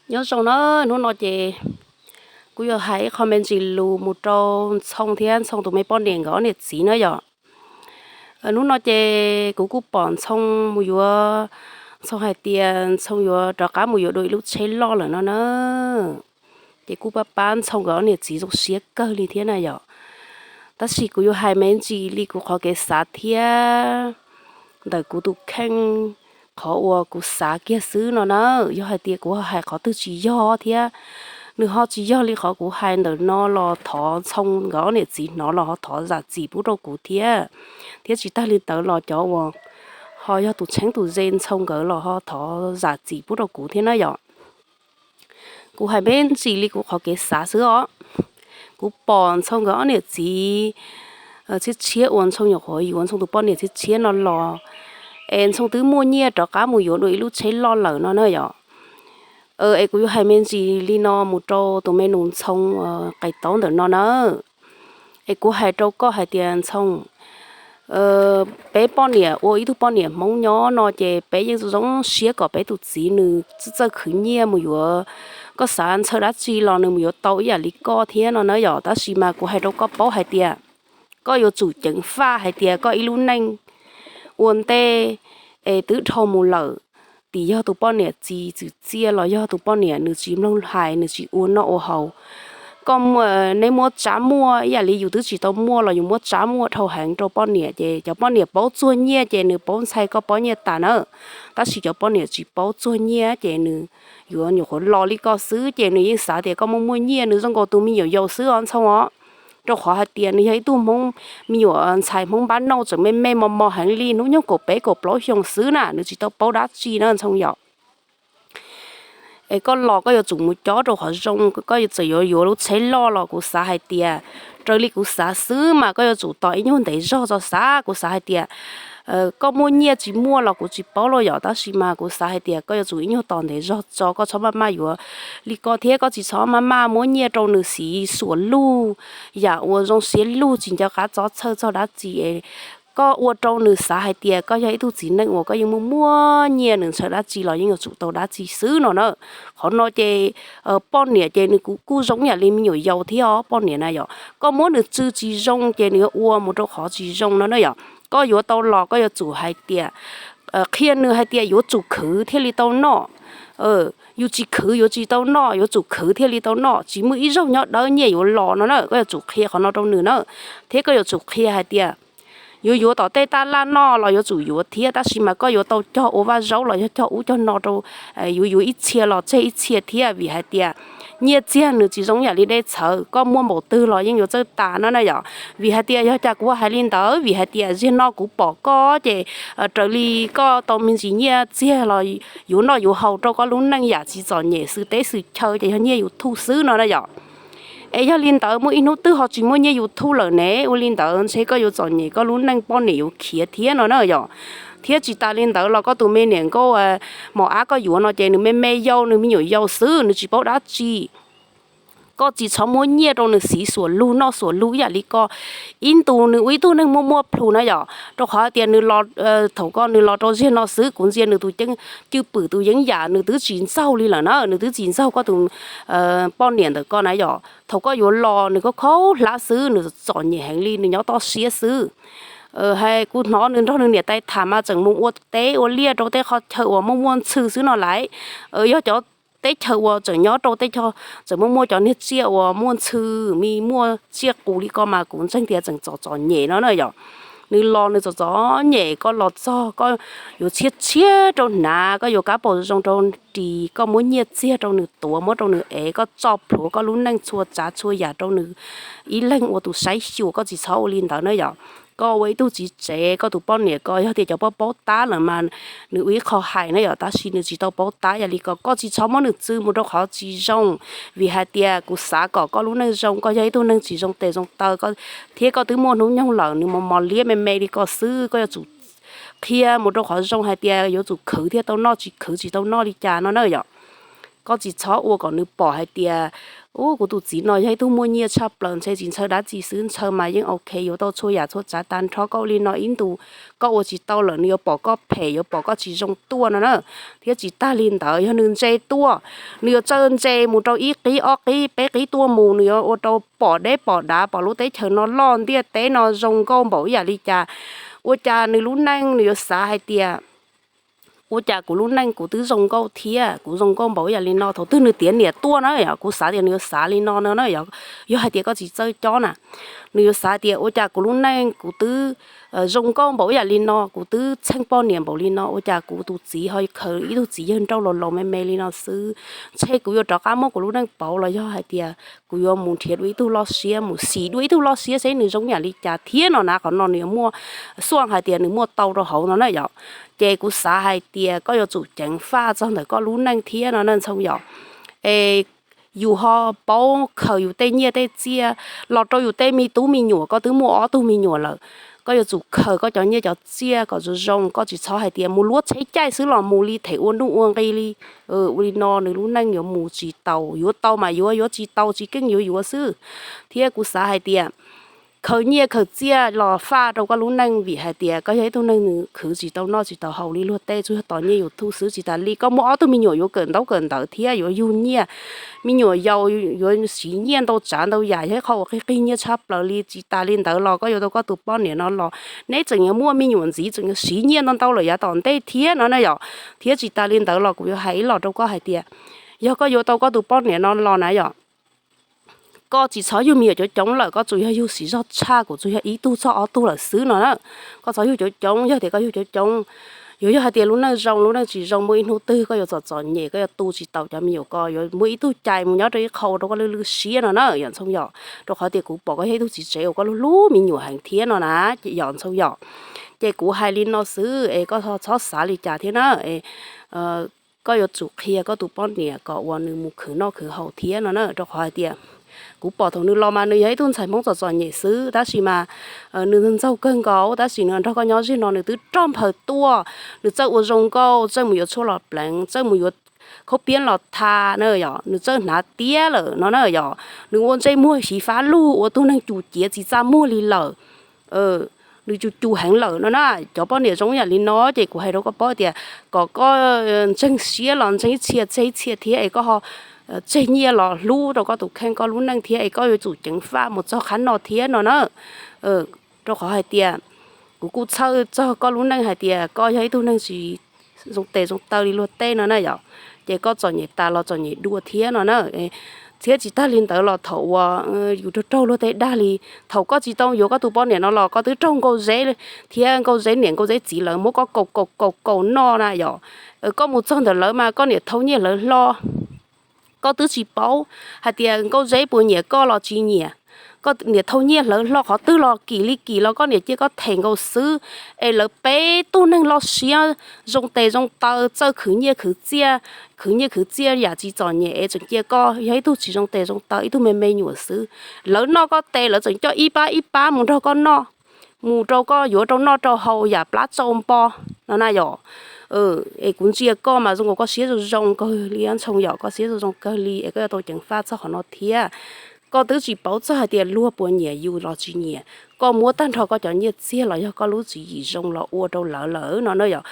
Nyob zoo na, hnub no ces kuv yuav hais ib qho me ntsis lus mus rau Ntxhoo thiab Ntxhoo tus me poj niam nkawd ob niam txiv na yom. Hnub no ces kuv kuj pom Ntxhoo mus yuav, Ntxhoo hais tias Ntxhoo yuav rov qab mus yuav dua ib lub tsheb loj lawm no na. Ces kuj pab pab Ntxhoo nkawd ob niam txiv zoo siab kawg li thiab na yom. Tab sis kuv yuav hais me ntsis li kuv qhov kev xav thiab ntawm kuv tus kheej, qhov uas kuv xav kiag xwb no na. Yog hais tias kuv hais qhov twg tsis yog thiab nws ho tsis yog li qhov kuv hais ntawm no los thov Ntxhoo nkawd ob niam txiv hnov los ho thov zam txim pub rau kuv thiab. Thiab tsis tag li ntawd los cov uas ho yog tus txheeb tus ze Ntxhoo nkawd los ho thov zam txim pub rau kuv thiab na yom. Kuv hais me ntsis li kuv qhov kev xav xwb os. Kuv pom Ntxhoo nkawd ob niam txiv tshiab tshiab uas Ntxhoo nyuam qhuav yuav Ntxhoo tus poj niam tshiab tshiab no los, es Ntxhoo twb muaj nyiaj rov qab mus yuav dua ib lub tsheb loj lawm no na yom. Es kuv yuav hais me ntsis li no mus rau tus me nus Ntxhoo qais taub ntawm no na. Es kuv hais rau koj hais tias Ntxhoo, peb poj niam ua ib tug poj niam Hmoob nyob no ces peb yeej zoo siab kom peb tus txiv nws txawj khwv nyiaj mus yuav, koj xav ntshaw dab tsi los nws mus yuav tau ib yam li koj thiab no na yom. Tab sis mas kuv hais rau koj paub hais tias koj yuav tsum ceev faj hais tias koj ib lub neej ua ntej es twb dhau mus lawm, tim yog tus poj niam tsis txwm txiaj los yog tus poj niam nws tsis mloog hais nws tsis ua noj ua haus. Koj, neb muab tsab muag ib yam li yus twb tsis tau muaj los yus muab tsab muag dhau heev rau poj niam ces cov poj niam paub txuag nyiaj ces nws paub ntxhais koj pob nyiaj tas na. Tab sis cov poj niam tsis paub txuag nyiaj ces nws yuav nyuam qhuav los li koj xwb ces nws yeej xav tias koj muaj muaj nyiaj nws zoo nkaus tus me nyuam yaus xwb os Ntxhoo os. Rau qhov hais tias nws yog ib tug Hmoob, me nyuam ntxhais Hmoob npab nauj tseem me me mos mos heev li hnub nyoog kaum peb kaum plaub xyoo xwb na nws tsis tau paub dab tsi na Ntxhoo yom. Es koj los koj yuav tsum mus cob rau qhov zoo, koj txawm yuav yuav lub tsheb loj los kuv xav hais tias, raws li kuv xav xwb mas koj yuav tsum tos ib nyuag ntev zog tso xav. Kuv xav hais tias koj muaj nyiaj tsis muaj los kuv tsis paub los yom, tab sis mas kuv xav hais tias koj yuav tsum ib nyuag tos ntev zog tso, koj txhob maj maj yuav li ko thiab koj tsis txhob maj maj muab nyiaj rau nws siv xuam lug yam uas zoo siab lug tsis nco qab txob txhawj txog dab tsi es koj ua rau nws xav hais tias koj yog ib tug txiv neej uas koj yeej muaj muaj nyiaj, nws ntshaw dab tsi los yeej yuav tsum tau dab tsi xwb no na. Qhov no ces poj niam ces nws kuj zoo yam li me nyuam yaus thiab os, poj niam na yom. Koj muab nws tsw tsis zoo ces nws yuav ua mus rau qhov tsis zoo no na yom. Koj yuav tau los koj yuav tsum hais tias, qhia nws hais tias yuav tsum khwv thiaj li tau noj. Yus tsis khwv yuav tsis tau noj, yuav tsum khwv thiaj li tau noj, tsis muaj ib zaug nyob dawb nyiaj yuav los no na. Koj yuav tsum qhia qhov no rau nws na. Thiab koj yuav tsum qhia hais tias yuav yuav tom tej taj laj noj los yuav tsum yuav thiab, tab sis mas koj yuav tau cog ua vaj zaub los yog cog ub cog no rau, yuav yuav ib txhia los tseg ib txhia thiab, vim hais tias nyiaj txiag nws tsis zoo yam li dej txhawv, koj muaj npaum twg los yeej yuav txawj tas no na yom. Vim hais tias yog cas kuv hais li ntawd, vim hais tias zaum no kuv pom koj ces raws li koj tau me ntsis nyiaj txiag los yuav noj yuav haus rau koj lub neej yam tsis txom nyem xwm teb xwm chaw ces yog nyiaj YouTube xwb no na yom. Es yog li ntawd muaj ib hnub twg ho tsis muaj nyiaj YouTube lawm ne, ua li ntawd ntshe koj yuav txom nyem koj lub neej, poj niam yuav khiav thiab no na yom. Thiab tsis tas li ntawd los koj tus me niam nkauj mos ab koj yuav no ces nws me me yau, nws me nyuam yaus xwb, nws tsis paub dab tsi. Koj tsis txhob muab nyiaj rau nws siv xuam lug noj xuam lug ib yam li koj. Ib ntus nws ua ib tug neeg muaj muaj plhus na yom, rau qhov tias nws los, thaum koj nws los rau zaum no xwb kuv ntsia nws tus ceeb, cwj pwm tus yeeb yam nws twb tsis ntxaug li lawm na, nws twb tsis ntxaug koj tus poj niam ntawm koj na yom. Thaum koj yuav los nws khaub khaub hlab xwb, nws txom nyem heev li, nws nyob toj siab xwb. Hais kuv hnov nws nrog nws niam tais tham mas tseem mus ua teb ua liaj rau tej qhov chaw uas muaj muaj ntxhw xwb no lawm. Yog cov teb chaws uas tseem nyob rau tej chaw tseem muaj muaj cov niag tsiaj uas muaj ntxhw, me muaj tsiaj qus li ko mas kuv ntseeg tias tseem txom txom nyem no na yom. Nws los nws txom txom nyem, koj los txog koj yuav tshiab tshiab rau hnav, koj yuav kab paus zoo rau ris, koj muab nyiaj txiag rau nws tuav muab rau nws ev, koj tso plhuav koj lub neej txhua tsav txhua yam rau nws ib leeg ua tus saib xyuas, koj tsis txhob ua li ntawd na yom. Koj ua ib tug txiv tsev, koj tus poj niam ko yog tias cov poj paub tab lawm mas nws ua ib qho hais na yom, tab sis nws tsis tau paub tab yam li ko, koj tsis txhob muab nws txw mus rau qhov tsis zoo, vim hais tias kuv xav kom koj lub neej zoo, koj yog ib tug neeg tsis zoo tes zoo taw, thiab koj twb muaj hnub nyoog lawm, nws mos mos liab me me li ko xwb, koj yuav tsum qhia mus rau qhov zoo hais tias yuav tsum khwv thiaj tau noj, tsis khwv tsis tau noj li cas no na yom. Koj tsis txhob ua kom nws pom hais tias Ub, kuv tus txiv no yog ib tug muaj nyiaj tshaj plaws, ntshe tsis ntshaw dab tsi xwb, ntshaw mas yeej ok, yuav tau txhua yam txhua tsav tag nrho. Koj ua li no ib ntus, koj ua tsis tau lawm nws yuav pom koj phem, yuav pom koj tsis zoo tuaj no na. Thiab tsis tag li ntawd, yog nws ntse tuaj, nws yuav txawj ntse mus rau ib qib ob qib peb qib tuaj mus, nws yuav ua rau pom deb pom dav, pom lub teb chaws no loj, ntiaj teb no zoo nkauj npaum ib yam li cas. Ua cas nws lub neej nws yuav xav hais tias, ua cas kuv lub neej kuv twb zoo nkauj thiab, kuv zoo nkauj npaum ib yam li no? Thaum twg nws tiav niam tuaj na yom, kuv xav tias nws yuav xav li no no na yom. Yog hais tias koj tsis txawj cob na, nws yuav xav tias ua cas kuv lub neej kuv twb zoo nkauj npaum ib yam li no, kuv twb txheej poj niam npaum li no, ua cas kuv tus txiv ho khaws ib tug txiv yawg nrauj laus laus me me li no xwb? Ntshe kuv yuav rov qab muab kuv lub neej pauv los yog hais tias kuv yuav mus nrhiav dua ib tug loj siab, mus xis dua ib tug loj siab seb nws zoo yam li cas thiab no na. Qhov no nws yuav muaj xuaj hais tias nws muaj tau rau hauv no na yom. Ces kuv xav hais tias koj yuav tsum ceev faj txog ntawm koj lub neej thiab no na Ntxhoo yom. Es yus ho paub khaws yus tej nyiaj tej txiaj los rau yus tej me tub me nyuam, koj twb muaj ob tug me nyuam lawm. Koj yuav tsum khaws koj cov nyiaj cov txiaj kom zoo zoo, koj tsis txhob hais tias mus luab tsheb caij xwb los mus li them ua nuj ua nqi li. Ua li no nws lub neej yuav mus tsis tau, yuav tau mas yuav, yuav tsis tau tsis keej yuav yuav xwb. Thiab kuv xav hais tias khaws nyiaj khaws txiaj los faj rau koj lub neej, vim hais tias koj yog ib tug neeg nws khwv tsis tau noj tsis tau haus li luag tej, tsuas yog tos nyiaj YouTube xwb. Tsis tas li koj muaj ob tug me nyuam yuav kawm ntaub kawm ntawv thiab yuav yug nyiaj, me nyuam yaus yuav siv nyiaj ntau tsav ntau yam, yog ib qho uas qig qig nyiaj tshaj plaws li. Tsis tas li ntawd los koj yuav tau koj tus poj niam no los, neb tseem yuav muaj me nyuam ntxiv tseem yuav siv nyiaj ntau ntau lawm yav tom ntej thiab no na yom. Thiab tsis tas li ntawd los kuv yuav hais ib los rau koj hais tias, yog koj yuav tau koj tus poj niam no los na yom, koj tsis txhob yug me nyuam coob coob lawm, koj tsuas yog yug siv zog tshaj, kuv tsuas yog ib tug txog ob tug lawm xwb no na. Koj txhob yug coob coob, yog tias koj yug coob coob, yuav yog hais tias lub neej zoo lub neej tsis zoo, muaj ib hnub twg koj yuav txom txom nyem, koj yuav tu tsis taus cov me nyuam ko, yuav muaj ib tug cais mus nyob rau ib qho ua rau koj lwj lwj siab no na yom Ntxhoo yom. Rau qhov tias kuv pom koj yog ib tug txiv tsev uas koj hlub hlub me nyuam heev thiab no na yom Ntxhoo yom. Ces kuv hais li no xwb es koj txhob xav li cas thiab na. Koj yuav tsum qhia koj tus poj niam kom uas nws mus khwv noj khwv haus thiab no na, rau qhov hais tias kuv pom thaum nws los mas nws yog ib tug ntxhais Hmoob txom txom nyem xwb, tab sis mas nws ntxaug kawg nkaus, tab sis nws nrog koj nyob ze no nws twb rog nphaws tuaj, nws txawj ua zoo nkauj, txawj mus yuav tshuaj los pleev, txawj mus yuav khaub piab los tha na yom, nws txawj hnav tiab lawm no na yom. Nws ua ntsej muag xyiv fab lug ua tug neeg cum ciav tsis txaj muag li lawm. Nws cum cum heev lawm no na. Cov poj niam zoo yam li no ces kuv hais rau koj paub tias kom koj ntseeg siab los ntseeg ib txhia tseg ib txhia thiab es koj ho tseg nyiaj los hlub rau koj tus kheej koj lub neej thiab es koj yuav tsum ceev faj mus txog qhab no thiab no na. Rau qhov hais tias kuv kuj txhawj txog koj lub neej hais tias koj yog ib tug neeg tsis zoo tes zoo taw li luag tej no na yom, ces koj txom nyem tas los txom nyem dua thiab no na. Thiab tsis tag li ntawd los thaum uas yus raug raug luag tej dag li, thaum koj tsis tau yuav koj tus poj niam no los koj twb raug nkauj zeb thiab nkauj zeb niam nkauj zeb txiv lawv muab koj kaum kaum kaum kaum noj na yom. Koj mus txog ntawm lawv mas koj niam thau nyiaj hlawv hlo. Koj twb tsis paub hais tias nkauj zeb puas nyiam koj los tsis nyiam. Koj niam thau nyiaj hlawv hlo qhov twg los kim li kim los koj niam cia koj them nkaus xwb. Es lawv peb tug neeg loj siab zoo tes zoo taw txawj khwv nyiaj khwv txiaj, khwv nyiaj khwv txiaj yam tsis txom nyem es tseem cia koj yog ib tug tsis zoo tes zoo taw ib tug me me nyuam xwb. Lawv noj koj tes lawv tseem coj ib pab ib pab mus nrog koj noj, mus rau koj yuav rau noj rau haus yam plab tsau npo no na yom. Es kuv ntsia koj mas zoo nkaus koj siab zoo zoo kawg li Ntxhoo yom, koj siab zoo zoo kawg li es koj yuav tau ceev faj txog qhov no thiab. Koj twb tsis paub txog hais tias luag puas nyiam yus los tsis nyiam, koj muab tag nrho koj cov nyiaj txiag los yog koj lub tswv yim zoo los ua rau lawv lawm no na yom.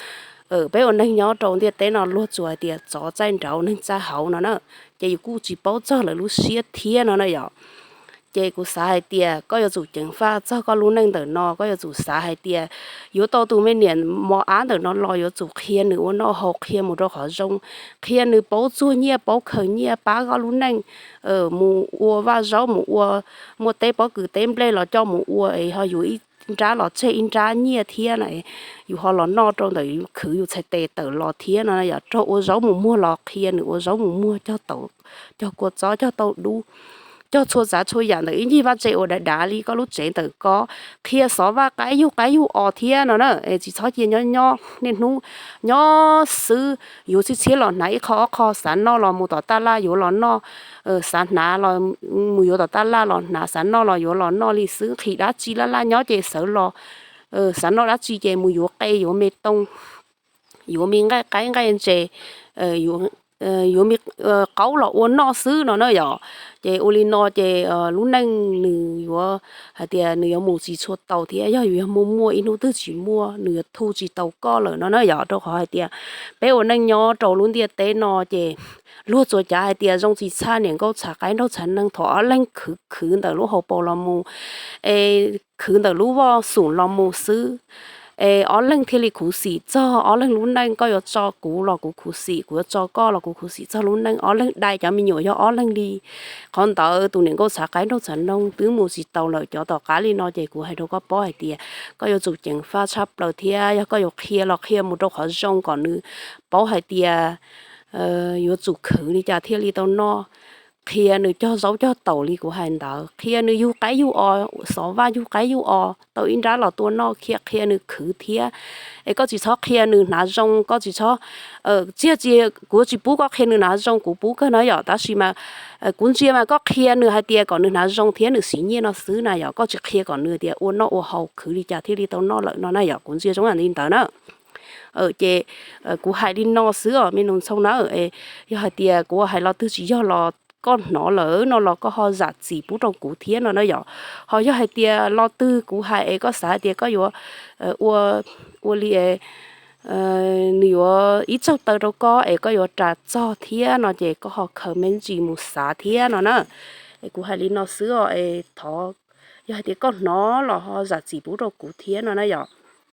Peb ua neeg nyob rau ntiaj teb no luag tsuas hais tias tsov txaij nraud neeg txaij hauv no na, ces yus kuj tsis paub txog lawv lub siab thiab no na yom. Ces kuv xav hais tias koj yuav tsum ceev faj txog koj lub neej ntawm no, koj yuav tsum xav hais tias yuav tau tus me niam mos ab ntawm no los yuav tsum qhia nws ua noj haus, qhia mus rau qhov zoo, qhia nws paub txuag nyiaj paub khaws nyiaj pab koj lub neej, mus ua vaj zaub mus ua, muaj teb pob kws teb nplej los coj mus ua es ho yuav ib nrab los tseg ib nrab nyiaj thiab na. Yus ho los noj rau ntawm khwv yus txhais tes tawm los thiab no yom, raug ua zaub mus muag los qhia nws ua zaub mus muag, cog taum, cog kua txob cog tauj dub, cog txhua tsav txhua yam ntawm ib ncig vaj tse uas dav dav li koj lub tsev ntawm ko, qhia xov vaj qaib yug qaib yug os thiab no na. Tsis txhob cia nyob nyob niaj hnub nyob xwb, yuav txhiab txhiab los hnav ib qho ob qho, xav noj los mus tom taj laj yuav los noj, xav hnav los mus yuav tom taj laj los hnav, xav noj los yuav los noj li xwb. Nqhis dab tsi laj laj nyob ces sawv los, xav noj dab tsi ces mus yuav qe yuav me too, yuav me nqaij qaib nqaij ntses, yuav yuav me qaub los ua noj xwb no na yom. Ces ua li no ces lub neej nws yuav hais tias nws yuav mus tsis tshua tau thiab, yog yus yog muaj muaj ib hnub twg tsis muaj nws yuav thu tsis tau koj lawm no na yom. Rau qhov hais tias peb ua neej nyob rau lub ntiaj teb no ces luag txhua cav hais tias zoo tsis txhaj niam nkauj txhav qaib nraug txhav neeg thaum ob leeg khwv khwv ntawm lub hauv paus los mus, es khwv ntawm lub voj xum los mus xwb, es ob leeg thiaj li khuv xim txog ob leeg lub neej. Koj yuav tso kuv los kuv khuv xim, kuv yuav tso koj los kuv khuv xim txog lub neej. Ob leeg dai cov me nyuam yog ob leeg li. Qhov ntawd tus niam nkauj txhav qaib nraug txhav neeg twb mus tsis tau lawm. Cov tom qab li no ces kuv hais rau koj paub hais tias koj yuav tsum ceev faj tshaj plaws thiab yog koj yuav qhia los qhia mus rau qhov zoo kom nws paub hais tias yuav tsum khwv li cas thiaj li tau noj. Qhia nws cog zaub cog taum li kuv hais ntawd, qhia nws yug qaib yug os, xov vaj yug qaib yug os tau ib nrab los tua noj, qhia qhia nws khwv thiab. Es koj tsis txhob qhia nws hnav zoo, koj tsis txhob, tsis, kuv tsis pub koj qhia nws hnav zoo, kuv pub kawg no yom. Tab sis mas kuv ntsia mas koj qhia nws hais tias kom nws hnav zoo thiab nws siv nyiaj no xwb na yom. Koj tsis qhia kom nws tias ua noj ua haus khwv li cas thiaj li tau noj lawm no na yom. Kuv ntsia zoo li ntawd na. Ces kuv hais li no xwb os me nus ntxhoo na. Yog hais tias kuv hais lo twg tsis yog los koj hnov lawm no los koj ho zam txim pub rau kuv thiab no na yom. Ho yog hais tias lo twg kuv hais es koj xav hais tias koj yuav ua, ua li nws yuav ib txog taw rau koj es koj yuav ras txog thiab no ces koj ho khaws me ntsis mus xav thiab no na. Es kuv hais li no xwb os, es thov yog hais tias koj hnov los ho zam txim pub rau kuv thiab no na yom.